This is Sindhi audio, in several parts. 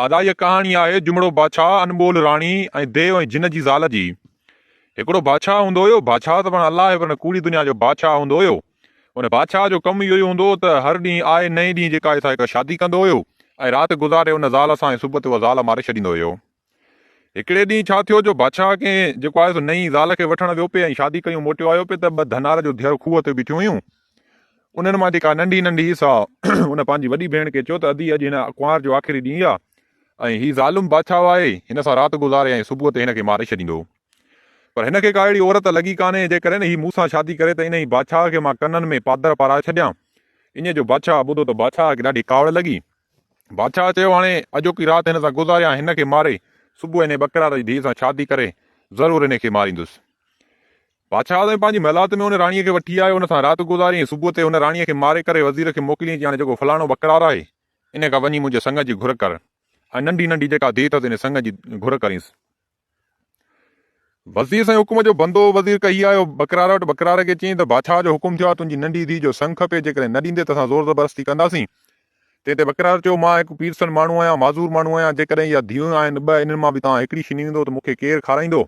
ادا هيء ڪهاڻي آهي جمڙو بادشاهه، انمول راڻي ۽ ديو ۽ جن جي زال جي. هڪڙو بادشاهه هوندو هيو. بادشاهه ته پاڻ الله آهي پر ان ڪوڙي دنيا جو بادشاهه هوندو هيو. ان بادشاهه جو ڪم اهو ئي هوندو هو ته هر ڏينهن آئي نئين ڏينهن جيڪا آهي سا هڪ شادي ڪندو هيو ۽ رات گذاري ان زال سان ۽ صبح تي اها زال ماري ڇڏيندو هيو. هڪڙي ڏينهن ڇا ٿيو جو بادشاهه ڪنهن جيڪو آهي سو نئين زال کي وٺڻ ويو پئي ۽ شادي ڪيون موٽيو آيو پئي ته ٻه ڌنار جو ڌيئر کوهه تي بيٺيون هيون. انهن مان جيڪا ننڍي ننڍي هئي سا ان پنهنجي وڏي ڀيڻ کي چيو ته ادي اڄ هن ڪنوار جو آخري ڏينهن آ ۽ هي ظالم بادشاهه آهي هن سان رات گذاري ۽ صبح تي هن کي ماري ڇڏيندو. پر هن کي ڪا اهڙي عورت لڳي ڪانهي جيڪڏهن هي مون سان شادي ڪري ته انهي بادشاهه کي مان ڪنن ۾ پادر پارائي ڇڏيان. انهي جو بادشاهه ٻڌو ته بادشاهه کي ڏاڍي ڪاوڙ لڳي. بادشاهه چيو، هاڻي اڄوڪي رات هن سان گذاريان، هن کي ماري، صبح انهي ٻڪرار جي ڌيء سان شادي ڪري، ضرور انهي کي ماريندس. بادشاهه سائين پنهنجي محلات ۾ ان راڻيء کي وٺي آيو، ان سان رات گذاري ۽ صبح تي هن راڻيء کي ماري ڪري وزير کي موڪليائين چي هاڻي جيڪو فلاڻو ٻڪرار آهي، انهي کان وڃي منهنجي سڱ جي گهر ڪر ۽ ننڍي ننڍي جيڪا ڌيء اٿس انهي سڱ جي گهر ڪرينس. وزير سائين حڪم جو بندو وزير ڪهي آيو ٻڪرار وٽ، ٻڪرار کي چيائين ته بادشاهه جو حڪم ٿيو آهي تنهنجي ننڍي ڌيء جو سڱ کپي جيڪڏهن نه ڏيندين ته اسان زور زبردستي ڪنداسين. تنهن تي ٻڪرار چيو مان هڪ پيرسن ماڻهو آهيان معذور ماڻهو آهيان جيڪڏهن اها ڌيئون آهن ٻه انهن مان به توهان هڪڙي ڇني ويندو ته مون کي ڪير کارائيندو.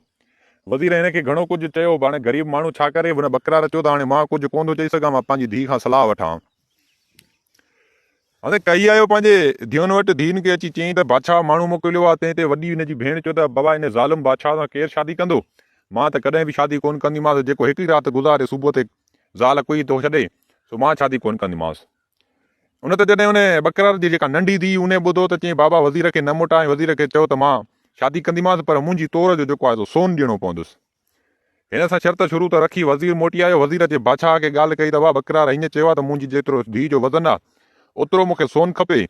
وزير هن کي گهڻو ڪجهه چيو هاڻي غريب ماڻهو ڇا ڪري هن ٻڪرار چيو ته هاڻي مان ڪجهه ڪونه ٿو چئي سگهان مان پنهنجي ڌيء کان صلاح وٺان. هاڻي ڪهي آيو پنهنجي ڌيئن وٽ، ڌيئن کي اچي چيائين ته بادشاهه ماڻهو موڪليو آهي، تنهن تي وڏي هن جي ڀيڻ چيو ته بابا ان ظالم بادشاهه سان ڪير شادي ڪندو؟ مان ته ڪڏهن به شادي ڪونه ڪنديمانس، جيڪو هڪڙي رات گذاري صبح تي زال ڪوئي ٿو ڇڏي، سو مان شادي ڪونه ڪنديمانس. ان تي جڏهن ان ٻڪرار جي جيڪا ننڍي ڌيء انهي ٻڌو ته چيائين بابا وزير کي نه موٽاء ۽ وزير کي چئو ته مان شادي ڪنديمانس پر منهنجي تور جو جيڪو آهي سو سون ڏيڻو پوندس. هن سان شرط شروط رکي وزير موٽي آيو. وزير اچي بادشاهه کي ڳالهه ڪئي ته واهه ٻڪرار هيئن چيو آهي ته منهنجي جيترو ڌيء جو وزن آهي اوترو مون کي سون کپي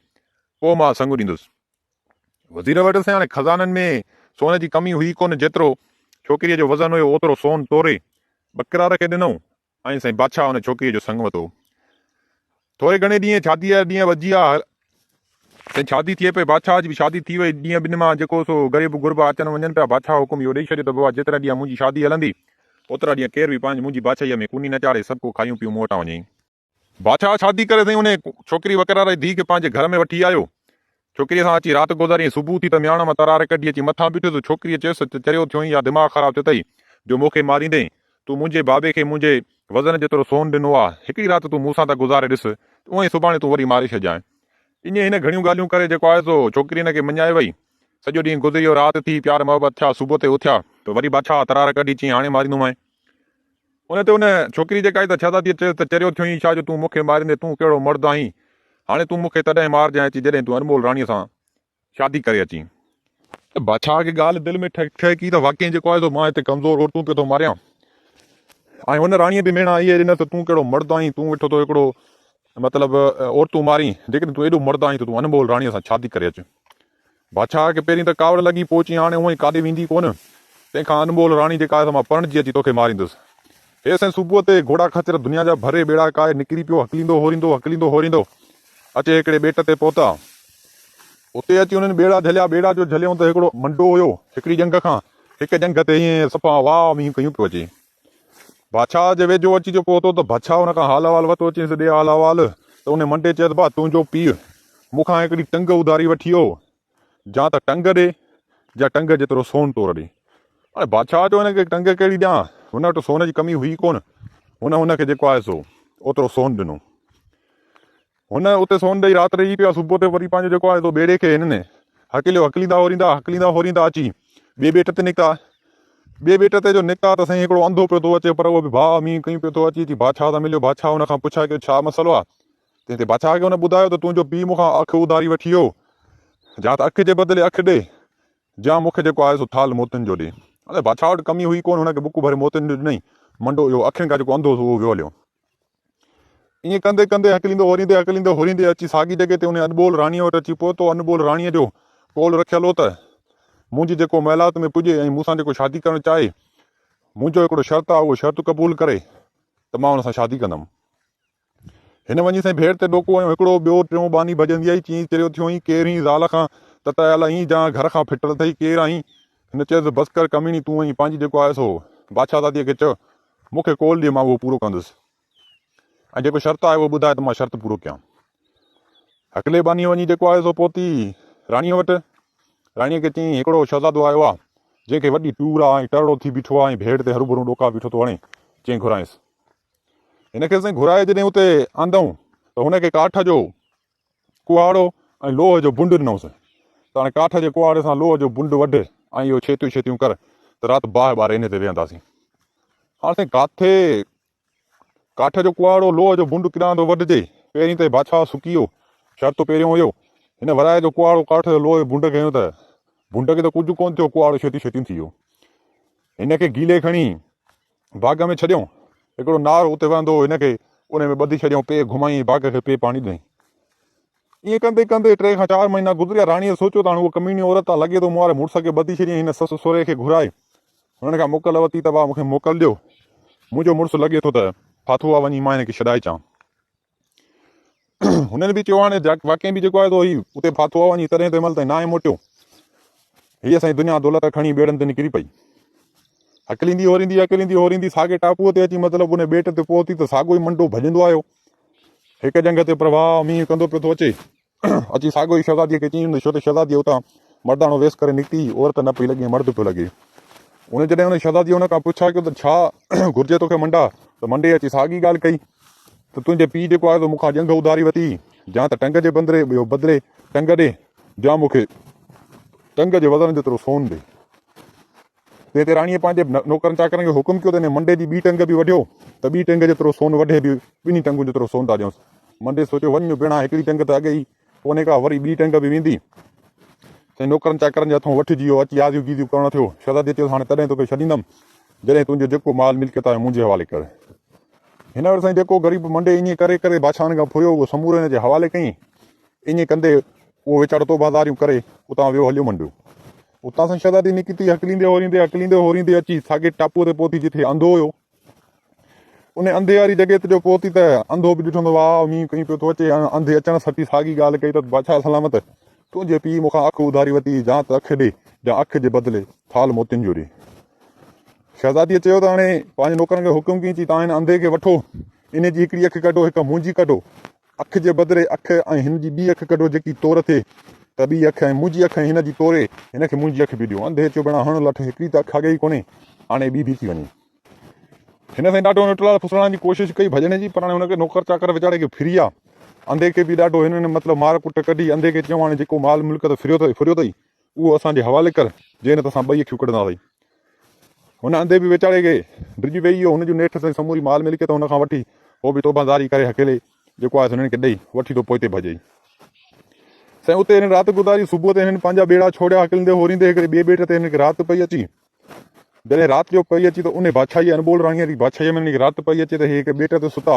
پوء مان سڱ ڏيندس. وزير وٽ سائين هاڻي خزانن ۾ سون جي ڪمي هئي ڪونه جيترو ڇوڪريء جو وزن هيو اوترو سون توري ٻڪرار کي ڏنائون. ۽ سائين بادشاهه ان ڇوڪريء جو سڱ وتو. ٿوري گهڻي ڏينهن شاديء جا ڏينهن وڌي ويا. سائين شادي ٿئي پئي، بادشاهه جي به شادي ٿي وئي. ڏينهن ٻن مان جيڪو سو غريب غربا اچن وڃن پيا. بادشاهه حڪم اهو ڏئي ڇڏيو ته بابا جيترا ڏينهن منهنجي شادي هلندي، اوترا ڏينهن ڪير به پنهنجي منهنجي بادشاهيء ۾ ڪوني نه چاڙهي، سڀ ڪو کايون پيون مون وٽان وڃي. بادشاهه شادي ڪري سائين انهيء ڇوڪري وڪرار جي ڌيء کي پنهنجي گهر ۾ وٺي آيو. ڇوڪريء سان اچي رات گذاري ۽ صبح ٿي ته مياڻ مان ترار ڪڍي اچي مٿان بيٺس. ڇوڪريء چيس ته چريو ٿيو آهين يا دماغ خراب ٿيو اٿئي جو مون کي ماريندين؟ تون منهنجي بابي کي منهنجي وزن جيترو سون ڏنو آ. هڪڙي رات تون مون سان ته گذاري ڏس ته اونئين سڀاڻي تون وري ماري ڇڏجانء. ائين هن گهڻيون ڳالهيون ڪري جيڪو آهي سو ڇوڪري هن کي مڃائي وئي. سڄو ڏينهن گذري ويو رات ٿي پيار محبت ٿيا صبح تي اٿيا ته وري بادشاهه ترار ڪڍي چيائين هاڻي ماريندومانء. ان تي ان ڇوڪري جيڪا آئي ته شهزاديء چيس ته چريو ٿيو آهين ڇا جو تون مون کي ماريندين، تون ڪهڙو مرد آهين؟ هاڻي تون مون کي تڏهن مارجانء اچي جڏهن تون انمول راڻيء سان شادي ڪري اچين. ته بادشاهه کي ڳالهه دل ۾ ٺهڪي ته واقعي جيڪو آهي سو مان هتي ڪمزور عورتون پيو ٿو ماريان ۽ هن راڻيء به ميڻا اهي ڏنس ته تون ڪهڙو مرد آهين، تون ويٺو ٿو هڪڙو مطلب عورتون مارين، جيڪڏهن تون ايڏو مرد آهين ته تون انمول راڻيء سان شادي ڪري اچ. بادشاهه کي پهرين ته ڪاوڙ لڳي، پوء چيائين، هاڻي هونئن ڪاڏي ويندي ڪونه، تنهن کان انمول راڻي جيڪا آهي سا مان پرڻجي اچي توکي ماريندس. هي سائين صبح تي گهوڙا خچر دنيا جا ڀري ٻيڙا ڪاهي نڪري پيو، هڪليندو هوريندو، هڪليندو هوريندو، اچي هڪڙي ٻيٽ تي پهتا. اتي اچي انهن ٻيڙا جهليا، ٻيڙا جو جهليائون ته هڪڙو منڊو هيو، هڪڙي ڄنگهه کان هڪ ڄنگهه تي ائين صفا واء مينهن ڪيون پيو اچي. بادشاهه جي ويجهو اچي جو پهتو ته بادشاهه ان کان حال احوال ورتو، چيس ڏي حال احوال ته ان منڊي چيس ڀاء تنهنجو پيء مون کان هڪڙي ٽنگ اڌاري وٺي ويو، جا ته ٽنگ ڏي جا ٽنگ جيترو سون تور ڏي. هاڻي بادشاهه چيو هن کي ٽنگ ڪهڙي ڏيان، هن وٽ سون جي ڪمي هئي ڪونه، هن هن کي جيڪو آهي سو اوترو سون ڏنو. هن اتي سون ڏئي رات رهي پيا. صبح تي وري پنهنجو جيڪو آهي سو ٻيڙي کي هنن هڪليو. هڪليندا هوريندا هڪليندا هوريندا اچي ٻئي ٻيٽ تي نڪتا. ٻئي ٻيٽ تي جو نڪتا ته سائين هڪڙو انڌو پيو ٿو اچي پر اهو به ڀاء مينهن ڪيون پيو ٿو اچي. اچي بادشاهه سان مليو. بادشاهه هن کان پڇا ڪيو ڇا مسئلو آهي؟ تنهن تي بادشاهه کي هن ٻڌايو ته تنهنجو پيء مون کان اک اڌاري وٺي ويو. جا ته اک جي بدلي اک ڏي جا مون کي جيڪو آهي سو ٿالهه موتين جو ڏي. هاڻي بادشاهه وٽ ڪمي هئي ڪونه هن کي ٻڪ ڀري موتين جو ڏنائين. منڊو اهو اکين کان جيڪو انڌو هو سو اهو ويو هليو. ائين ڪندي ڪندي هڪليندو هوريندي هڪليندو هوريندي اچي ساڳي جڳهه تي انهي انٻول راڻيء وٽ اچي پهتو. انٻول راڻيء جو قول رکيل هو ته منهنجي جيڪو محلات ۾ پڄي ۽ مون سان جيڪو شادي ڪرڻ چاهي، منهنجو هڪڙو شرط آهي، اهو شرط قبول ڪري ته مان ان سان شادي ڪندم. هن وڃي سائين ڀيڙ تي ڏوڪو هنيو. هڪڙو، ٻيو، ٽيون ٻانهي ڀڄندي آئي. چيائين، چريو ٿيو آهين، ڪير هين زال کان تتايل آهين جا گهر کان ڦٽل اٿئي، ڪير آهين؟ هن چيس، بس ڪر ڪميڻي، تون وڃي پنهنجي جيڪو آهي سو بادشاهزاديء کي چئه مون کي قول ڏي مان اهو پورو ڪندس ۽ جيڪو شرط آهي اهو ٻڌاء ته مان شرط پورو ڪيان. هڪلي ٻانهيء وڃي جيڪو آهي سو پهتي راڻيء وٽ. راڻيء کي چيائين، هڪڙو شهزادو آيو آ، جنهن کي وڏي ٽور آ ۽ ٽرڙو ٿي بيٺو آ ۽ ڀيڙ تي هروڀرو ڏوڪا بيٺو ٿو هڻي. چيائين، گهرائينس. هن کي سائين گهرائي جڏهن اتي آندائون ته هن کي ڪاٺ جو ڪهاڙو ۽ لوهه جو بنڊ ڏنائونس ته هاڻي ڪاٺ جي ڪهاڙي سان لوهه جو بنڊ وڍ ۽ اهو ڇيتيون ڇيتيون ڪر ته رات باهه ٻاري انهي تي ويهنداسين. هاڻي سائين ڪاٿي ڪاٺ جو ڪهاڙو لوهه جو بنڊ ڪيڏانهن ٿو وڍجي؟ پهرين ته بادشاهه سڪي ويو. شرط پهريون هيو. هن ورائي جو ڪهاڙو ڪاٺ جو لوهه جي بنڊ کي هنيو ته بنڊ کي ته ڪجهه ڪونه ٿيو، ڪهاڙو ڇيتيون ڇيتيون ٿي ويو. هن کي گيلي کڻي باغ ۾ ڇڏيائون. هڪڙو نار اتي وهندو هو، هن کي ان ۾ ٻڌي ڇڏيائون، پئي گهمائين ۽ باغ کي پئي پاڻي ڏنائين. ائين ڪندي ڪندي ٽي کان چار مهينا گذريا. راڻيء سوچيو ته هاڻي اها ڪميڻي عورت آ، لڳي ٿو مون واري مڙس کي ٻڌي ڇڏيائين. هن سس سهري کي گهرائي هنن کان موڪل ورتي ته ڀاء مون کي موڪل ڏيو، منهنجو مڙس لڳي ٿو ته ڦاٿو آ، وڃي مان هن کي ڇڏائي اچان. هنن به چيو هاڻي واقعي به جيڪو آهي سو هي اتي ڦاٿو آ وڃي تڏهن ته هن مهل تائين ناهي موٽيو. هيء سائين دنيا دولت کڻي ٻيڙن تي نڪري پئي. هڪليندي هوريندي هڪليندي هوريندي ساڳي ٽاپوء تي اچي مطلب ان ٻيٽ تي پهتي ته ساڳو ئي منڊو ڀڄندو آيو. هڪ ڄنگهه تي پرواهه مينهن ڪندو پيو ٿو اچي. اچي ساڳيو ئي شهزاديء کي چيائين ڇو ته شهزاديء اتان مرداڻو ويس ڪري نڪتي هئي، عورت نه پئي لڳي مرد پيو لڳي. ان جڏهن ان شهزاديء ان کان پڇا ڪيو ته ڇا گهرجي توکي منڊا؟ ته منڊي اچي ساڳي ڳالهه ڪئي ته تنهنجي پيء جيڪو آهي سو مون کان ڄنگهه اڌاري ورتي، جا ته ٽنگ جي بندري بدلي ٽنگ ڏي، جا مون کي ٽنگ جي وزن جيترو سون ڏي. تنهن تي راڻيء پنهنجي نوڪرن چاڪرن کي حڪم ڪيو ته انهيء منڊي جي ٻي ٽنگ به وڍيو ته ٻي ٽنگ جيترو سون وڍي به ٻنهي ٽنگن جيترو سون ٿا ڏيونس. منڊي سوچيو، وڃ ڀيڻا هڪڙي ٽنگ ته اڳي ئي ڪونهي ڪا، وري ٻي ٽنگ به ويندي. سائين نوڪرن چاڪرن جي هٿون وٺجي ويو، اچي آزيون گيزيون ڪرڻ ٿيو. شهزاديء چيس، هاڻي تڏهن توکي ڇڏيندم، جڏهن تنهنجو جيڪو مال ملڪيت آهي منهنجي حوالي ڪر. هن وٽ سائين جيڪو غريب منڊي ائين ڪري ڪري بادشاهن کان ڦريو، اهو سمورو هن جي حوالي ڪيائين. ائين ڪندي اهو ويچارو توبهه زاريون ڪري اتان ويو هليو منڊيو. اتان سان شهزادي نڪتي، هڪليندي هوريندي، هڪليندي هوريندي اچي ساڳئي ٽاپوء تي پهتي جتي انڌو هيو. ان انڌي واري جڳهه تي جو پهتي ته انڌو به ڏٺو ته واهه مينهن ڪئين پيو ٿو اچي. انڌي اچڻ سٽي ساڳي ڳالهه ڪئي ته بادشاهه سلامت، تنهنجي پيء مون کان اک اڌاري ورتي، جا ته اک ڏي، جا اک جي بدلي ٿالهه موتين جو ڏي. شهزاديء چيو ته هاڻي پنهنجي نوڪرن کي حڪم ڪيائين، چي توهان هن انڌي کي وٺو، انهيء جي هڪڙي اک ڪڍو، هڪ منهنجي ڪڍو. اک جي بدري اک ۽ هن جي ٻي اک ڪڍو جيڪي تور ٿئي ته ٻي اک ۽ منهنجي اک ۽ هن جي توري هن کي منهنجي اک به ڏيو. انڌي چيو ڀيڻا هڻ لٺ هڪڙي ته اک اڳي ئي ڪونهي هاڻي ٻي به ٿي وڃي. هن سائين ڏاڍو نٽلال ڦسلائڻ جي ڪوشش ڪئي ڀڄڻ جي پر هاڻي هن کي نوڪر چاڪر ويچاري کي ڦري آ. انڌي کي به ڏاڍو هنن مطلب مار ڪٽ ڪڍي انڌي کي چيو هاڻي جيڪو مال ملڪيت ڦريو اٿئي ڦريو اٿئي اهو اسان جي حوالي ڪر، جي نه ته اسان ٻئي اکيون ڪڍنداسين. هن انڌي به ويچاري کي ڊڄ ويهي ويو. هن جون نيٺ سائين سموري مال ملڪيت هن کان وٺي، هو به توبهه زاري ڪري هڪيلي جيڪو آيس هنن کي ڏئي، وٺي ٿو پوئتي ڀڄي. سائين اتي هنن رات گذاري. صبح تي هنن پنهنجا ٻيڙا ڇوڙيا. هڪليندي هوريندي هڪڙي ٻئي ٻيٽ تي هنن کي رات پئي اچي. جڏهن رات جو پئي اچي ته انهي بادشاهيء انٻول راڻيء جي بادشاهيء ۾ هنن کي رات پئي اچي ته هي هڪ ٻيٽ تي ستا.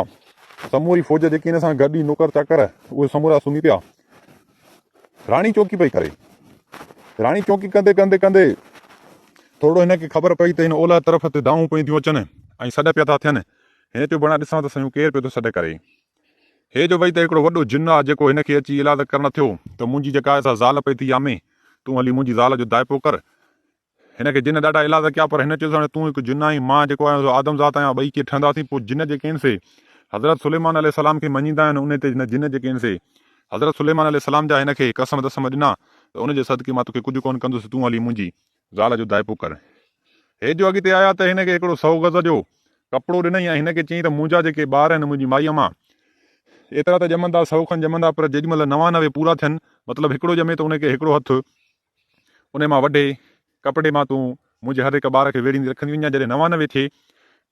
سموري فوج جيڪي هن سان گڏ هئي، نوڪر چاڪر، اهي سمورا سمهي پيا. راڻي چونڪي پئي ڪري. راڻي چونڪي ڪندي ڪندي ڪندي ٿورڙو هن کي خبر پئي ته هن اولهه طرف تي دانهون پيون ٿيون اچن ۽ سڏ پيا ٿا ٿين. هن چيو ڀڻا ڏسان ته سهيون ڪير پيو ٿو سڏ ڪري. هي جو وئي ته هڪڙو وڏو جن آ جيڪو هن کي اچي ايلاز ڪرڻ ٿيو ته منهنجي جيڪا آهي سا زال پئي ٿي يامي تون هلي منهنجي زال جو دائپو ڪر. هن کي جن ڏاڍا ايلاز ڪيا پر هن چيس هاڻي تون هڪ جن آهين مان جيڪو آهيان سو آدم ذات آهيان ٻئي ڪيئن ٺهنداسين پوء جن جيڪي آهن سي حضرت سليمان عليه السلام کي مڃيندا آهن انهي تي هن جن جيڪي آهن سي حضرت سليمان عليه السلام جا هن کي قسم دسم ڏنا ته ان جي صدقي مان توکي ڪجهه ڪونه ڪندس تون هلي منهنجي زال جو دائپو ڪر. هي جو اڳتي آيا ته هن کي هڪڙو سئو گز جو ڪپڙو ڏنائين ۽ هن کي چيائين ته منهنجا جيڪي ٻار آهن منهنجي مائيء مان ايترا ته ڄمندا سئو کن ڄمندا پر جيڏي مهل 99 پورا ٿين مطلب هڪڙو ڄمي ته ان کي هڪڙو هٿ انهي مان وڍي ڪپڙي مان تون منهنجي هر هڪ ٻار کي ويڙهيندي رکندي وڃجان، جڏهن 99 ٿئي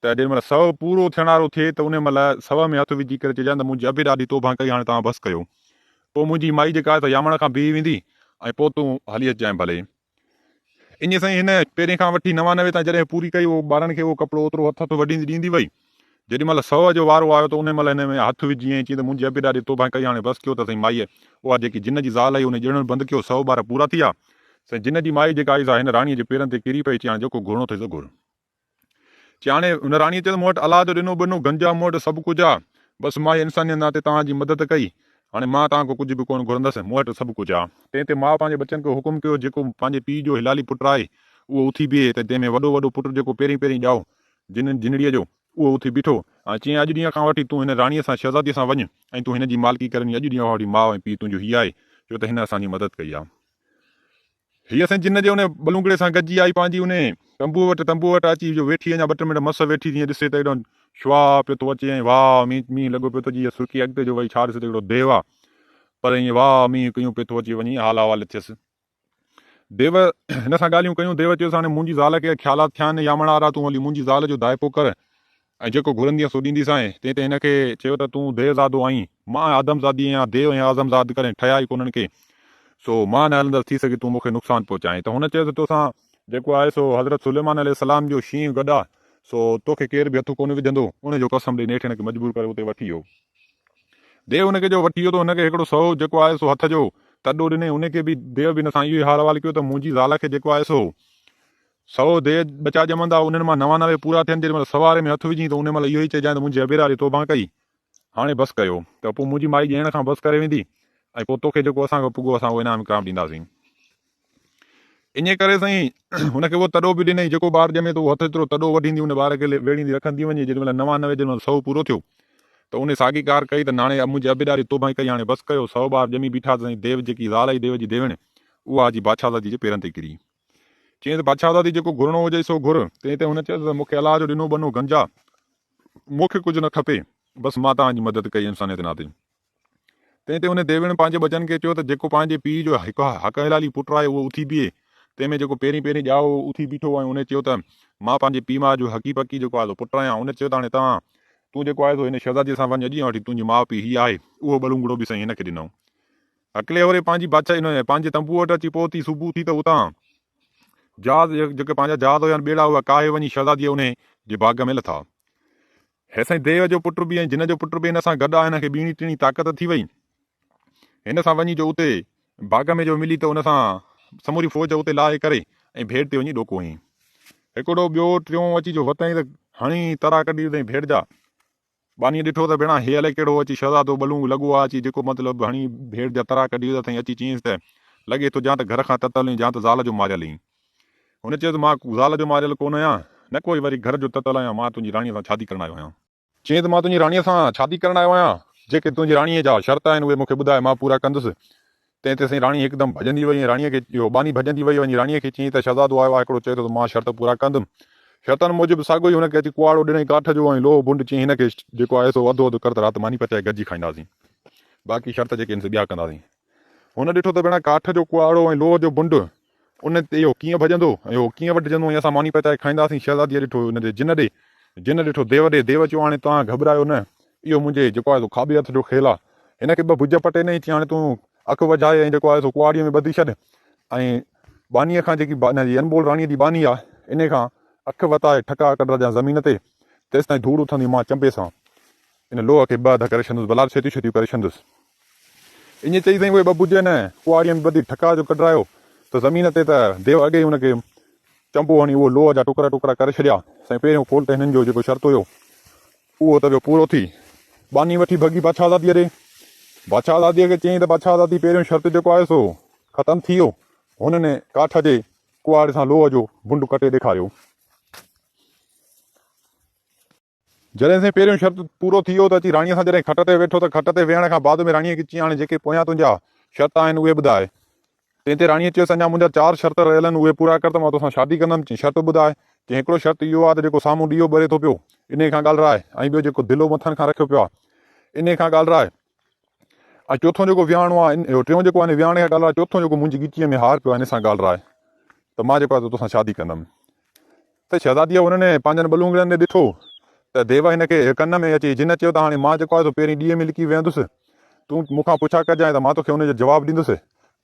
ته جيڏي مهل سئو پورو ٿيڻ وارو ٿئي ته انهي مهل سئو ۾ هٿ وجهي ڪري چئجان ته منهنجي ابي ڏاڍي توبهه ڪئي هاڻي توهان بس ڪيو. پوء منهنجي مائي جيڪا آهي سا يامڻ کان بيهي ويندي ۽ پوء تون هلي اچجانء ڀلي. ائين سائين هن پهرين کان وٺي 99 تائين جڏهن پوري ڪئي اهو ٻارن کي اهو ڪپڙو اوترو هٿ هٿ وڍيندي ڏيندي وئي. جيڏي مهل سئو جو وارو آيو ته انهي مهل هن ۾ هٿ وجهي ۽ چيائين ته منهنجي ابي ڏاڏي توبهه ڪئي هاڻي بس ڪيو ته سائين مائيء اها جيڪي جن جي زال هئي انهي ڄڻڻ بند ڪيو سئو ٻار پورا ٿي ويا سائين جن جي مائي جيڪا آئي سا هن راڻيء جي پيرن تي ڪري پئي چي هاڻي جيڪو گهرڻو اٿئي سو گهر. چي هاڻي هن راڻيء چيو ته مون وٽ الله جو ڏنو ٻنو گنج آ مون وٽ سڀ ڪجهه آ بس مان هي انسانيت ناتي توهان جي مدد ڪئي هاڻي مان توهان کان ڪجهه به ڪونه گهرندس مون وٽ سڀ ڪجهه آ. تنهن تي ماء پنهنجي ٻچن کي حڪم ڪيو جيڪو پنهنجي پيء جو حلالي پٽ آهي اهو اٿي بيهي ته جنهن ۾ وڏو وڏو پٽ جيڪو پهرين پهرين ڄائو جن جنڙيء جو، اهو اٿي بيٺو ۽ چيائين، اڄ ڏينهن کان وٺي تون هن راڻيء سان، شهزاديء سان وڃ ۽ تون هن جي مالڪي ڪر. اڄ ڏينهن کان وٺي ماء ۽ پيء تنهنجو هي آهي، ڇو ته هن اسان جي مدد ڪئي آهي. هيء سائين جن جي ان ٻلونگڙي سان گڏجي آئي پنهنجي ان تنبوء وٽ، تنبوء وٽ اچي جو ويٺي اڃا ٻه ٽي منٽ مس ويٺي جيئن ڏسي ته هيڏانهن شعاع پيو ٿو اچي ۽ واء مينهن مينهن لڳو پيو ٿو اچي، هيء سرڪي اڳتي جو وئي ڇا ڏسي ته هڪڙو ديو آ پر ائين واء مينهن ڪيون پيو ٿو اچي وڃي حال احوال ٿيس. ديو هن سان ڳالهيون ڪيون، ديو چيس هاڻي منهنجي زال کي خيالات ٿيا آهن يامڻ آرا تون هلي منهنجي زال جو دائپو ڪر ۽ جيڪو گهرندينء سو ڏينديسانء. تنهن تي هن کي چيو ته تون ديوزادو آهين، مان آدمزادي آهيان، ديو ۽ آدمزاد ڪڏهن ٺهيا ئي ڪونهن ڪي، سو مان نه هلندس، ٿي سگهي تون مون کي نقصان پهچائين. ته هن چيس ته توسان جيڪو آهي سو حضرت سليمان عليه السلام جو شينهن گڏ آهي، سو توکي ڪير به هٿ ڪونه وجهندو. ان جو قسم ڏئي نيٺ هن کي مجبور ڪري اتي وٺي ويو. ديو هن کي جو وٺي ويو ته هن کي هڪڙو سو جيڪو آهي سو هٿ جو تڏو ڏنائين، ان کي به ديو به هن سان اهو ئي حال احوال ڪيو ته منهنجي زال کي جيڪو آهي سو سئو ديھ ٻچا ڄمندا، انهن مان 99 پورا ٿين، جيڏي مهل سواري ۾ هٿ وجهين ته ان مهل اهو ئي چئجانء ته منهنجي ابيراري توبهان ڪئي، هاڻي بس ڪيو، ته پوء منهنجي مائي ڄڻڻ کان بس ڪري ويندي ۽ پوء توکي جيڪو اسان کان پڳو اسان اهو انعام اڪرام ڏينداسين. انهيء ڪري سائين هن کي اهو تڏو به ڏنائين، جيڪو ٻار ڄمي ٿو اهو هٿ جيترو تڏو وڍيندي ان ٻار کي ويڙهيندي رکندي وڃي، جيڏي مهل 99 جيڏي مهل سئو پورو ٿيو ته ان ساڳي ڪار ڪئي ته ناڻي منهنجي ابيڏاري توبهان ڪئي، هاڻي بس ڪيو، سئو ٻار ڄمي بيٺا ته سائين ديو جيڪي زال هئي ديو جي ديوڻ اها اچي بادشاهزادي جي پيرن تي ڪري. چيائين ته بادشاهزادي جيڪو گهرڻو هجئي سو گهر. تنهن تي هن چيس ته مون کي الله جو ڏنو ٻنو گنج آ، مون کي ڪجهه نه کپي، بس مان توهان جي مدد ڪئي انسانيت ناتي. تنهن تي ان ديوڻ پنهنجي ٻچن کي چيو ته جيڪو پنهنجي پيء جو هڪ حق حلالي پٽ آهي اهو اٿي بيهي. تنهن ۾ جيڪو پهرين پهرين ڄائو هو اٿي بيٺو ۽ ان چيو ته مان پنهنجي پيء ماء جو حقي پڪي جيڪو آهي سو پٽ آهيان. ان چيو ته هاڻي توهان تون جيڪو آهي سو هن شهزاديء سان وڃ اڄ ئي وٺي تنهنجي ماء پيء هي آهي. اهو ٻلونگڙو به سائين هن کي ڏنائون. هڪلي هوري پنهنجي بادشاهي نه پنهنجي تنبوء وٽ اچي پهتي. صبح ٿي ته اتان جهاز جيڪي پنهنجا جهاز هيا ٻيڙا هئا ڪاهي وڃي شهزاديء انهي جي باغ ۾ لٿا. هيسائين ديو جو پٽ به ۽ جن جو پٽ به هن سان گڏ آ هن کي ٻيڻي ٽيڻي طاقت ٿي وئي. هن سان وڃي جو اتي باغ ۾ جو ملي ته ان سان سموري فوج اتي لاهي ڪري ۽ ڀيڙ تي وڃي ڏوڪو هنيائين. هڪڙو ٻيو ٽيون اچي جو وتائين ته هڻي ترا ڪڍي وڌائين ڀيڙ جا. ٻانهيء ڏٺو ته ڀيڻا هي الائي ڪهڙو اچي شهزادو ٻلونگ لڳو آ اچي جيڪو مطلب هڻي ڀيڙ جا ترا ڪڍي وڌا اٿئين اچي چيائينس ته لڳي ٿو جان ته گهر کان تتل آهين جان ته زال جو ماريل آهين. هن چيس مان زال جو ماريل ڪونه آهيان نه ڪوئي وري گهر جو تتل آهيان مان تنهنجي راڻيء سان شادي ڪرڻ آيو آهيان. چيائين ته مان تنهنجي راڻيء سان شادي ڪرڻ آيو آهيان جيڪي تنهنجي راڻيء جا شرط آهن اهي مون کي ٻڌاء مان پورا ڪندس. تنهن تي سائين راڻي هڪدم ڀڄندي وئي ۽ راڻيء کي اهو ٻانهي ڀڄندي وئي وڃي راڻيء کي چيائين ته شهزادو آيو آهي هڪڙو چئي ٿو ته مان شرط پورا ڪندم. شرطن موجب ساڳيو ئي هن کي اچي ڪهاڙو ڏنائين ڪاٺ جو ۽ لوهه بنڊ چيائين هن کي جيڪو آهي سو اڌو اڌ ڪر ته رات ماني پچائي گڏجي کائينداسين. باقي شرط جيڪي آهن سي ٻيا ڪنداسين. هن ڏٺو ته ڀيڻا ڪاٺ جو ڪهاڙو ۽ لوهه جو بنڊ ان تي اهو ڪيئن ڀڄندو ۽ اهو ڪيئن وڍجندو ۽ اسان ماني پچائي کائينداسين. شهزاديء ڏٺو ان جي جن ڏي، جن ڏٺو ديو ڏي، ديو چيو هاڻي توهان گهٻرايو نه، اهو منهنجي جيڪو آهي سو کاٻي هٿ جو کيل آهي. هن کي ٻه ڀڄ پٽي ڏنائين، چيائين هاڻي تون اک وجهائي ۽ جيڪو آهي سو ڪهاڙيء ۾ ٻڌي ڇڏ ۽ ٻانهيء کان جيڪي هن جي انمول راڻيء جي ٻانهي آهي، انهيء کان اک وتائي ٺڪاء ڪڍرجان زمين تي، تيستائين ڌوڙ اٿندي مان چنبي سان ان لوهه کي ٻه اڌ ڪري ڇڏندس، بلال ڇيتيون ڇيتيون ڪري ڇڏندس. ائين چئي سائين اهي ٻه ڀڄ هن ڪهاڙيء ۾ ٻڌي ٺڪاء جو ڪڍرايو ته زمين تي ته ديو اڳي ئي ان کي چنبو هڻي اهو لوهه جا ٽڪرا ٽڪرا ڪري ڇڏيا. سائين پهريون کول ته هنن جو جيڪو شرط هيو، اهو ته ويو پورو ٿي. ٻانهي وٺي ڀڳي بادشاهزاديء ڏي. بادشاهزاديء کي چيائين ته بادشاهزادي پهريون شرط جيڪو آهي سو ختم ٿي ويو. هنن ڪاٺ جي ڪهاڙي سان لوهه جو بنڊ ڪٽي ڏيکاريو. جڏهن سائين پهريون شرط پورو ٿي ويو ته اچي راڻيء سان جڏهن کٽ تي ويٺو ته کٽ تي ويهڻ کان بعد ۾ راڻيء کي چيائين هاڻي جيڪي پويان تنهنجا شرط آهن اهي ٻڌاء. تنهن تي راڻيء چيس اڃا منهنجا چار شرط رهيل آهن اهي پورا ڪر ته مان توسان شادي ڪندم. چيائين شرط ٻڌاء. چيائين هڪڙو شرط اهو آهي ته جيڪو سامهون ڏيئو ٻري ٿو پيو انهيء کان ڳالهراء ۽ ٻيو جيڪو دلو مٿن کان رکيو پيو آهي انهيء کان ڳالهراء ۽ چوٿون جيڪو ويهاڻو آهي اهو ٽيون جيڪو آهي ويهاڻي کان ڳالهراء چوٿون جيڪو منهنجي ڳچيء ۾ هار پيو آهي ان سان ڳالهراء ته مان جيڪو آهي توسان شادي ڪندم. ته شهزاديء هنن پنهنجن ٻلونگڙن ڏي ڏٺو ته ديو هن کي ڪن ۾ اچي جن چيو ته هاڻي مان جيڪو آهي سو پهرين ڏيئي ۾ لڪي ويهندس، تون مون کان پڇا ڪجانء ته مان توکي ان جو جواب ڏيندس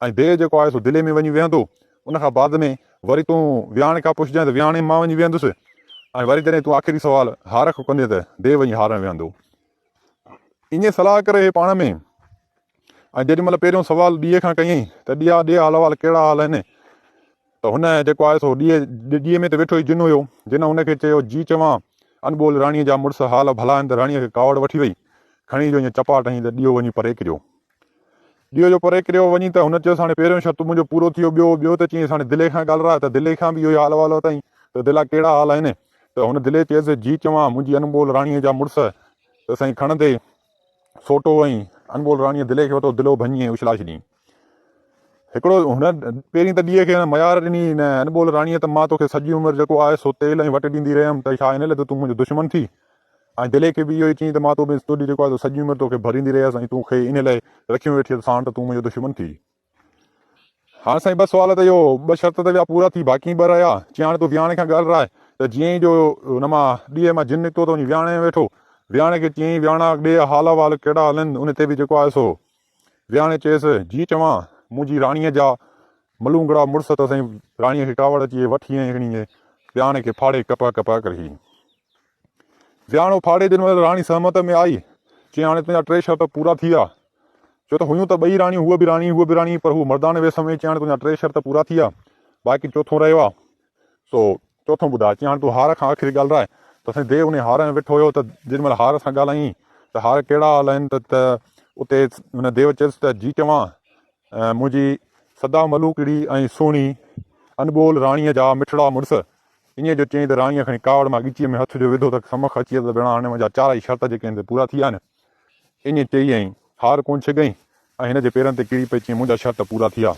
۽ ديو جيڪو آهي سو دلي ۾ وڃي ويهندو، ان کان بعد ۾ وري تون ويهاڻي کان پڇجانء ته ويهاڻي ۾ مان وڃي ويهندس ۽ وري جڏهن تون آخري سوال هار کان ڪندين ته ديو وڃي هار ۾ ويهندو. ائين صلاح ڪري هي پاڻ ۾ ۽ جيڏي مهل پهريون سوال ڏيئي کان ڪيائين ته ڏيئا ڏي حال احوال ڪهڙا حال آهن ته هن جيڪو آهي سو ڏيئي ڏيئي ۾ ته ويٺو ئي جن هيو جن هن کي چيو جي چوان انٻول راڻيء جا مڙس حال ڀلا آهن ته راڻيء کي ڪاوڙ وٺي وئي کڻي جو ائين چپاٽ هنئي ته ڏيئو وڃي پري ڪريو ڏيئو جو پري ڪريو وڃي ته هن چيس هاڻي پهريون شرط منهنجو پورو ٿي ويو ٻيو ٻيو ته چيائينس هاڻي دلي کان ڳالهراء ته دلي کان به اهو ئي حال احوال ورتائين ته دلا ڪهڙا حال آهن ته هن دلي چيس جي چوان منهنجي انٻول راڻيء جا مڙس ته سائين کڻندي سوٽو ۽ انمول راڻيء دلي کي ورتو، دلو ڀڃي ۽ اڇلائي ڇڏيائين. هڪڙو هن پهرين ته ڏيئي کي هن ميار ڏني هن انٻول راڻيء ته مان توکي سڄي عمر جيڪو آهي سو تيل ۽ وٽ ڏيندي رهيم ته ڇا ان لاء ته تون منهنجو دشمن ٿي؟ ۽ دلي کي به اهو ئي چيائين ته مان تو ۾ توڏي جيڪو آهي سو سڄي عمر توکي ڀريندي رهيس ۽ تون کي ان لاء رکيون ويٺي هيس ساڻ ته تون منهنجو دشمن ٿي. هاڻ سائين ٻه سوال ته اهو ٻه شرط ته ويا پورا ٿي باقي ٻه رهيا. چيائين هاڻي تون وياڻي کان ڳالهراء ته جيئن ئي جو هن مان ڏيئي مان جن نڪتو ته وڃي وياڻي ۾ ويٺو. وياڻي کي چيائين وياڻا ڏي حال احوال ڪهڙا هلن ان تي به جيڪو آهي سو وياڻي چيس، جي چوان، منهنجي راڻيء جا ملونگڙا مڙس ته سائين راڻيء کي ڪاوڙ اچي وٺي ۽ هڻي وياڻي کي ڦاڙي ڪپهه ڪپهه ڪري. وياڻو ڦاڙي جنهن مهل راڻي سهمت ۾ آئي، چيائين هاڻي تنهنجا ٽي شرط پورا ٿي ويا. ڇو ته هيون ته ٻئي راڻيون، هوء به راڻي، هوء به راڻي، پر هوء مرداڻي ويس ۾، چيائين هاڻي تنهنجا ٽي شرط پورا ٿي ويا، باقي چوٿون رهيو آ، سو چوٿون ٻڌاء. چيائين هاڻي تون هار کان آخري ڳالهراء ته سائين ديو انهي هار ۾ ويٺو هيو ته جيڏي مهل هار سان ڳالهايائين ته هار ڪهڙا حال آهن ته ته اتي هن ديو چيس ته جي چوان منهنجي سدا ملوڪڙي ۽ سهڻي انٻول راڻيء جا مٺڙا مڙس. ائين جو چيائين ته راڻيء کڻي ڪاوڙ مان ڳچيء ۾ هٿ جو وڌو ته سمک اچي ويس ته ڀيڻا هاڻي منهنجا چارئي شرط جيڪي آهن سي پورا ٿي ويا آهن. ائين چئي ۽ هار ڪونه ڇڳئين ۽ هن جي پيرن تي ڪري پئي چيائين منهنجا شرط پورا ٿي ويا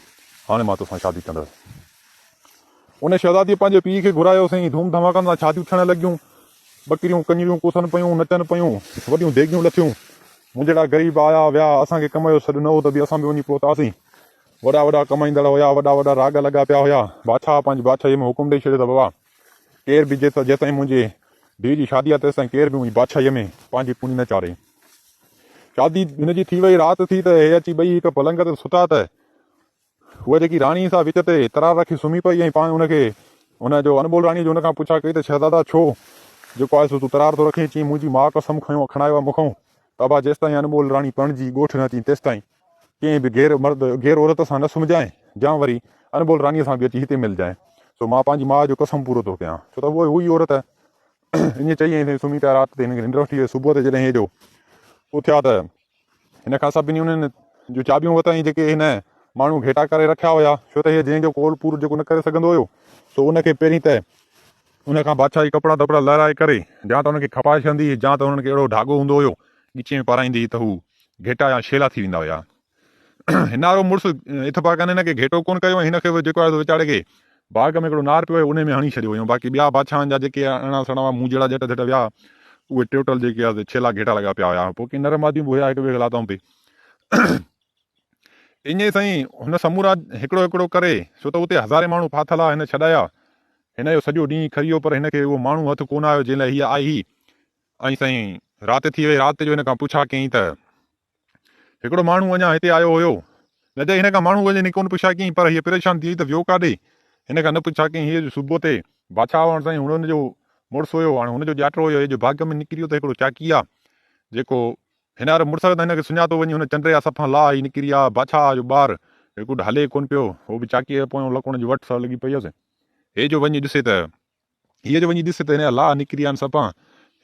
هاڻي مان توسان شادي ڪندس. ان شهزاديء پنهنجي پيء کي گهرايو سائين ڌوم ڌماڪن سان شاديون ٿيڻ لڳيون. ٻڪريون ڪڃريون ڪوسن پيون، نچن پيون، وڏيون ديڳيون لٿيون. مون جهڙا غريب آيا ويا، اسان کي ڪم جو سڏ نه هو ته به اسان به وڃي پهتاسين. وڏا وڏا ڪمائيندڙ هيا، وڏا وڏا راڳ لڳا پيا هيا. بادشاهه پنهنجي بادشاهيء ۾ حڪم ڏئي ڇڏيو ته بابا! ڪير به جيستائين منهنجي ڌيء جي شادي آهي تيستائين ڪير به منهنجي بادشاهيء ۾ پنهنجي پوني نه چاڙهي. شادي هن جي ٿي وئي، رات ٿي ته هي اچي ٻئي هڪ پلنگ تي ستا ته هوء جيڪي راڻي سا وچ تي ترار رکي سمهي پئي ۽ پاڻ ان کي ان جو انٻول راڻيء جو ان کان پڇا ڪئي ته شهزادا ڇو جيڪو آهي سو تون ترار ٿو رکين؟ چيائين منهنجي ماء قسم کنيو کڻايو آهي مون کان ته ابا جيستائين انٻول راڻي پرڻجي ڳوٺ نه اچين تيستائين ڪنهن به غير مرد غير عورت سان نه سمهجانء جا وري انٻول راڻيء سان به اچي هتي ملجانء سو مان پنهنجي ماء جو قسم پورو ٿو ڪيان ڇو ته هوء هئي عورت ائين چئي ۽ سمهي پيا رات تي هن کي ننڊ وٺي وئي صبح تي جڏهن هي جو اٿيا ته هن کان سڀني انهن جون چاٻيون ورتائين جيڪي هن ماڻهو گهيٽا ڪري رکيا هيا، ڇو ته هيء جنهن جو قول پورو جيڪو نه ڪري سگهندو هيو، سو ان کي پهرين ته ان کان بادشاهي ڪپڙا ڌپڙا لهرائي ڪري، جا ته انهن کي کپائي ڇڏندي هئي، جا ته انهن کي اهڙو ڍاڳو هوندو هيو، ڳچيء ۾ پارائيندي هئي ته هو گهيٽا يا شيلا ٿي ويندا هيا. هنارو مڙس اتفاقاً هن کي گهيٽو ڪونه ڪيو ۽ هن کي به جيڪو آهي سو ويچاري کي باغ ۾ هڪڙو نار پيو هيو انهي ۾ هڻي ڇڏيو هيو باقي ٻيا بادشاهن جا جيڪي اڻا سڻا هئا مون جهڙا ڄٽ ڌٽ ويا اهي ٽوٽل جيڪي آهي سي ڇيلا گهيٽا لڳا پيا هيا پوء ڪي نر ماديون به هيا هڪ ٻئي کي لاتائون پئي ائين سائين هن سمورا هڪڙو هڪڙو ڪري ڇو ته اتي هزارين ماڻهو ڦاٿل هئا هن ڇڏايا هن جو سڄو ڏينهن کري ويو پر هن کي اهو ماڻهو هٿ ڪونه آيو جنهن لاء هيء آئي هئي ۽ سائين رات ٿي وئي رات جو هن کان پڇا ڪيائين ته هڪڙو ماڻهو اڃا هتي آيو هيو. نه چئي هن کان ماڻهو وڃي ڪونه پڇا ڪيائين پر هيء پريشان ٿي وئي ته ويو ڪاڏي؟ هن کان نه پڇا ڪيائين هيء جو صبح تي بادشاهه هئڻ سائين هن جو مڙس هيو هاڻي هن جو ڄاٽو هيو هي جو باغ ۾ نڪري ويو ته هڪڙو چاڪي آ جيڪو هن واري مڙس کي ته هن کي سڃاتو وڃي هن چنڊ جا صفا لاهه هي نڪري آ بادشاهه جو ٻار هي ڪوڏ هلي ڪونه پيو هو به چاڪيء جي پويان لڪڻ جي وٺ سا لڳي پئي هيس هي جو وڃي ڏسي ته هيء جو وڃي ڏسي ته هن جا لاهه نڪري ويا آهن صفا.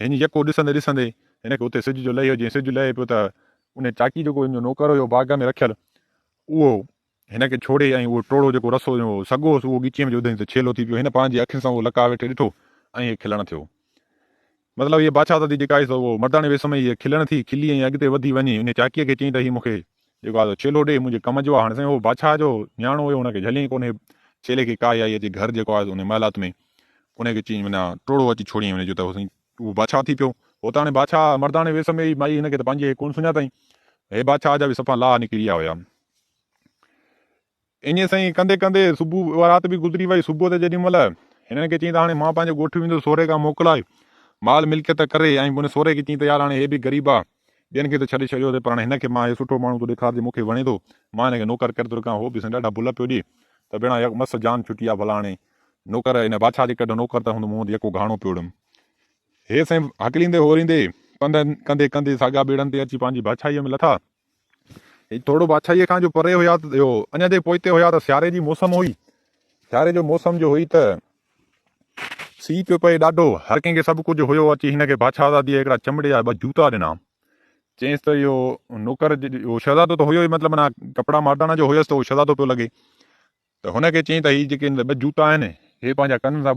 هن يڪو ڏسندي ڏسندي هن کي اتي سج جو لهي ويو. جيئن سج لهي پيو ته انهي چاڪي جيڪو هن جو نوڪر هيو باغ ۾ رکيل اهو هن کي ڇوڙي ۽ اهو ٽوڙو جيڪو رسو سڳو هوس اهو ڳچيء ۾ وڌائين ته ڇيلو ٿي پيو. هن پنهنجي اکين سان اهو لقاء ويٺي ڏٺو ۽ هي کلڻ ٿيو. مطلب هيء بادشاهزادي جيڪا آئي سو اهو مرداڻي ويس ۾ هيء کلڻ ٿي، کلي ۽ اڳتي وڌي وڃي انهي چاڪيء کي چيائين ته هي مون کي جيڪو آهي سو ڇيلو ڏي، منهنجي ڪم جو آهي. هاڻي سائين اهو بادشاهه جو نياڻو هيو، هن کي جهليائين ڪونه. هي ڇيلي کي ڪاهي آئي اچي گهر جيڪو آهي سو انهي محلات ۾ انهي کي چيائين معنيٰ ٽوڙو اچي ڇوڙيائين انهي جو ته سائين اهو بادشاهه ٿي پيو. هو ته هاڻي بادشاهه مرداڻي ويس ۾ هئي مائي هن کي ته پنهنجي ڪونه سڃاتائين. هي بادشاهه جا به صفا لاهه نڪري ويا هيا. ائين سائين ڪندي ڪندي صبح اها رات به گذري وئي. صبح تي جيڏي مهل هنن کي چيائين ته هاڻي مان پنهنجي ڳوٺ ويندس سورهيه کان موڪلائي مال ملڪيت ڪري ۽ ان سورهيه کي چيائين ته يار هاڻي هي به غريب آ ٻين کي ته ڇڏي ڇڏيو اٿئي پر هاڻي هن کي مان هي سٺو ماڻهو ٿو ڏيکارجي مون کي وڻي ٿو مان هن کي نوڪر ڪري ٿو رکان هو به سائين ڏاڍا بل پيو ڏي ته ڀيڻا يڪ مس جان ڇٽي آ ڀلا هاڻي نوڪر هن بادشاهه جي ڪڍ نوڪر ته هوندو مون وٽ يڪو گهاڻو پيو ڏم هي سائين هڪليندي هوريندي پنڌ ڪندي ڪندي ساڳا ٻيڙن تي اچي پنهنجي بادشاهيء ۾ لٿا. هي ٿورو بادشاهيء کان جو پري هيا ته اهو اڃا جي پوئتي هيا ته سياري جي موسم هئي. سياري جو موسم جو هئي ته سيء پيو پئي ڏاڍو. هر ڪنهن کي سڀ ڪجهه هيو. اچي هن کي بادشاهزاديء هڪڙا چمڙي جا ٻه جوتا ڏنا. چيائينس ته اهو نوڪر اهو شهزادو ته هيو ئي مطلب معنيٰ ڪپڙا مردانا جو هيس ته اهو شهزادو پيو لڳي. ته هن کي چيائين ته هي جيڪي ٻه جوتا آهن، هي پنهنجا ڪنن سان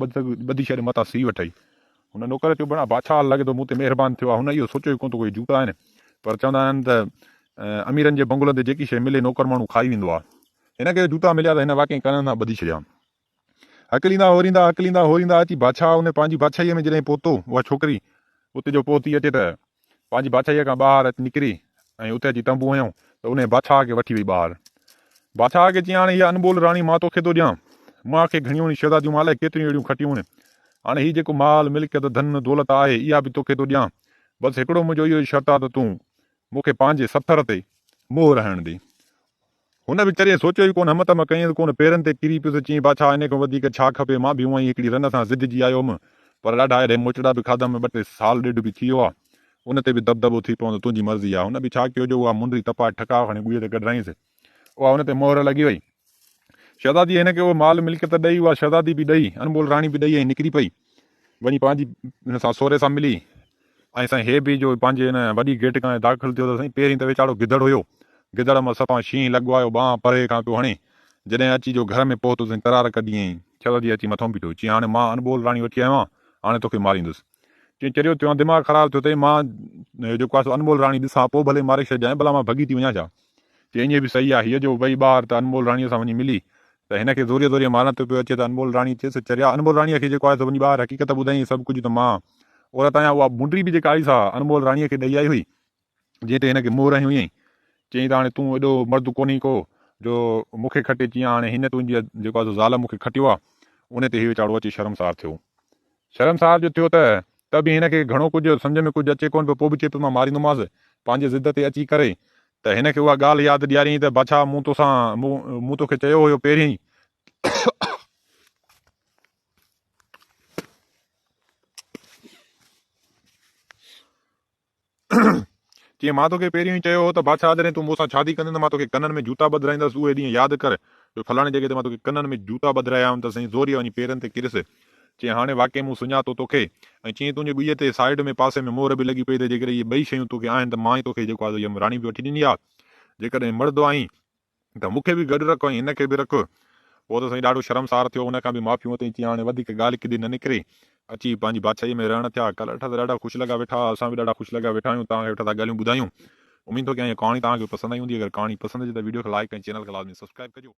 ٻڌي ڇڏ، متان سيء وٺئي. هن نوڪر چيو، ڀيڻا بادشاهه لڳي ٿو مون تي مهربان ٿيو آهي. هن اهو سوچيو ئي ڪونه ته اهي جوتا آهن. پر چوندا آهن ته اميرن جي بنگلن تي جيڪي شيء ملي نوڪر ماڻهو کائي ويندو آهي. هن کي جوتا مليا ته هن واقعي ڪنن سان ٻڌي ڇڏيا. هڪليندا هوريندا هڪليندا هوريندا اچي بادشاهه ان پنهنجي بادشاهيء ۾ جڏهن پهتو، اها ڇوڪري اتي جو پهتي اچي ته پنهنجي بادشاهيء کان ٻاهر اچي نڪري ۽ اتي اچي تنبو هنيو ته انهيء بادشاهه کي وٺي وئي ٻاهر. بادشاهه کي چيائين هاڻي هيء انٻول راڻي مان توکي ٿو ڏيان. مان کي گهڻيون شهزاديون مان الائي ڪيتريون اهڙيون کٽيون آهن. هاڻي هي جيڪو مال، ملڪيت، ڌن، دولت آهي، اها به توکي ٿو ڏيان. بس هڪڙو منهنجو اهو ئي شرط آهي ته تون مون کي پنهنجي سٿر تي مهر هڻڻ ڏي. هن به چريي سوچيو ئي ڪونه، همت مان ڪيائينس ڪونه، پيرن تي ڪري پيس، چيائين، بادشاهه انهيء کان وڌيڪ ڇا کپي، مان به هونئن ئي هڪڙي رن سان زدجي آيو هوم، پر ڏاڍا اهڙي موچڙا به کاڌم، ٻه ٽي سال ڏيڍ به ٿي ويو آ، ان تي به دٻدٻو ٿي پوندو، تنهنجي مرضي آ. هن به ڇا ڪيو جو اها منڊري تپائي ٺڪاء کڻي ڳوهيء تي ڪڍرايائينس، اها ان تي مهر لڳي وئي. شهزاديء هن کي اهو مال ملڪيت ڏئي، اها شهزادي به ڏئي، انمول راڻي به ڏئي ۽ نڪري پئي. وڃي پنهنجي هن سان سهري سان ملي ۽ سائين هي به جو پنهنجي هن وڏي گيٽ کان داخل ٿيو ته سائين پهرين ته ويچارو گدڙ هيو. گدڙ مان صفا شينهن لڳو آيو، ٻانهن پري کان پيو هڻي. جڏهن اچي جو گهر ۾ پهتو سائين ترار ڪڍي ۽ شهزادي اچي مٿئون بيٺو. چيائين هاڻي مان انٻول راڻي وٺي آيو آهيان، هاڻي توکي ماريندس. چيائين چريو ٿيو آهين، دماغ خراب ٿيو اٿئي، مان جيڪو آهي سو انمول راڻي ڏسان پوء ڀلي ماري ڇڏجانء، ڀلا مان ڀڳي ٿي وڃان ڇا؟ چيائين ائين به صحيح آهي، هيء جو وئي ٻاهر ته انمول راڻيء سان وڃي ملي ته هن کي زوريء زوريء مارڻ تي پيو اچي ته انمول راڻي چيس، چريا! انمول راڻيء کي جيڪو آهي سو وڃي ٻاهر حقيقت ٻڌائين سڀ ڪجهه ته مان عورت آهيان، اها منڊري به جيڪا آئي سا انمول راڻيء کي ڏئي آئي هئي، جنهن تي هن کي مهر هنئي هئائين. چيائين ته هاڻي تون ايڏو مرد ڪونهين ڪو جو مون کي کٽي، چيائين هاڻي هن تنهنجي جيڪو آهي سو زال مون کي کٽيو آهي، ان تي هي ويچارو اچي شرمسار ٿيو. شرمسار جو ٿيو ته ته به هن کي گهڻو ڪجهه سمجهه ۾ ڪجهه اچي ڪونه پيو، پوء به چئي پيو مان ماريندومانس، پنهنجي ضد تي اچي ڪري ته هن کي اها ڳالهه ياد ڏياريائين ته بادشاهه مون توسان مون توکي چيو هيو پهرين ئي. چيائين، مان توکي پهريون ئي چيو هو ته بادشاهه جڏهن تون مون سان شادي ڪندين ته مان توکي ڪنن ۾ جوتا ٻڌرائيندس، اهي ڏينهن ياد ڪر جو فلاڻي جڳهه تي مان توکي ڪنن ۾ جوتا ٻڌرايا هئم ته سائين زوريء وڃي پيرن تي ڪريس. چيائين، هاڻي واقعي مون سڃاتو توکي. ۽ چيائين، تنهنجي ڳوئي تي سائيڊ ۾ پاسي ۾ مهر به لڳي پئي ته جيڪڏهن اهي ٻئي شيون توکي آهن ته مان ئي توکي جيڪو آهي سو اها راڻي به وٺي ڏني آهي. جيڪڏهن مرد آهين. ته مون کي به گڏ رک ۽ هن کي به رک. پوء ته سائين ڏاڍو شرمسار ٿيو. ان کان به معافيون ورتائين. چيائين هاڻي وڌيڪ ڳالهه ڪيڏي نه نڪري. اچي پنهنجي بادشاهيء ۾ رهڻ ٿيا. ڪالهه ڏٺا ته ڏاڍا خوش لڳا ويٺا ها. اسان به ڏاڍا خوش لڳا ويٺا آهيون. توهان کي ويٺا ٿا ڳالهيون ٻڌايون. اميد ٿو ڪيان هيء ڪهاڻي توهان کي پسند آئي هوندي. اگر ڪهاڻي پسند اچي ته وڊيو کي لائيڪ ۽ چينل کي لازمي سبسڪرائيب ڪجو.